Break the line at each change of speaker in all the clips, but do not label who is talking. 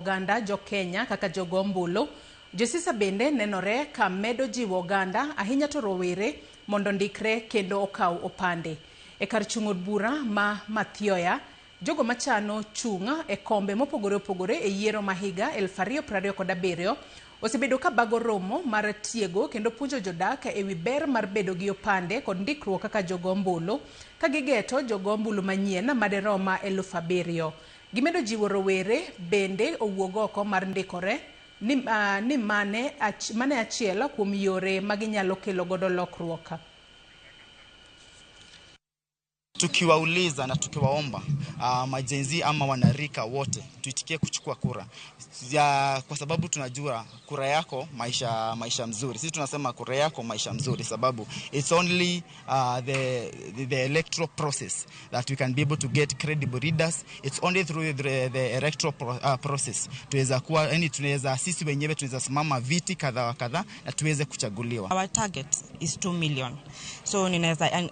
Oganda jo Kenya kaka jogo ombulu. Josiasa bende nenore ka medo jiwo oganda ahinya to rowere mondo ondikre kendo okaw opande. E kar chung' od bura ma Mathioya, jogo machano chung' e kombe mopogore opogore e yiero ma higa 2027 osebedo ka bago romo mar tiego kendo puonjo jodak ewi ber mar bedo gi opande kod ndikruok kaka jogo ombulu ka gigeto jogo ombulu manyien maderom 7,000. Gimedo jiwo rowere bende owuog oko mar ndikore ni mane achiel kuom yore ma ginyalo kelo godo lokruok.
Tukiwauliza na tukiwaomba ma-Gen Z ama wanarika wote tuitikie kuchukua kura ya, kwa sababu tunajua kura yako maisha mzuri. Sisi tunasema kura yako maisha mzuri, sababu it's only the electoral process that we can be able to get credible leaders. It's only through the electoral process tuweza kuwa, yani tunaweza sisi wenyewe tunaweza simama viti kadha wa kadha na tuweze kuchaguliwa.
Our target is 2 million. So ninaweza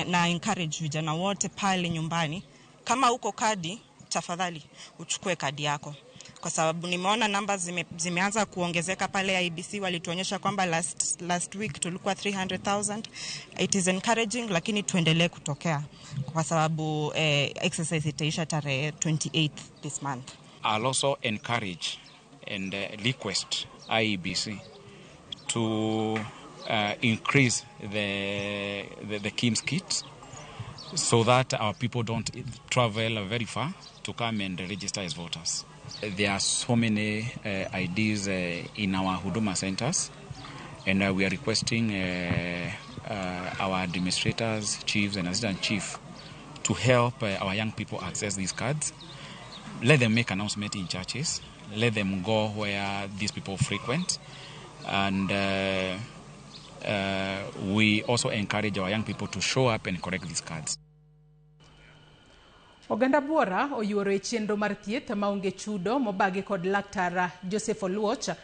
na encourage vijana wote pale nyumbani, kama uko kadi, tafadhali uchukue kadi yako, kwa sababu nimeona namba zimeanza kuongezeka pale IEBC. Walituonyesha kwamba last week tulikuwa 300,000. It is encouraging, lakini tuendelee kutokea kwa sababu exercise itaisha tarehe 28 this month.
I'll also encourage and request IEBC to increase the KIEMS kit so that our people don't travel very far to come and register as voters. There are so many IDs in our Huduma centers, and we are requesting our administrators, chiefs, and assistant chief to help our young people access these cards. Let them make announcement in churches. Let them go where these people frequent. And we also encourage our young people to show up and collect these cards.
Oganda buora oyuoro e chenro mar thieth maonge chudo mobagi kod laktar Joseph Oluoch.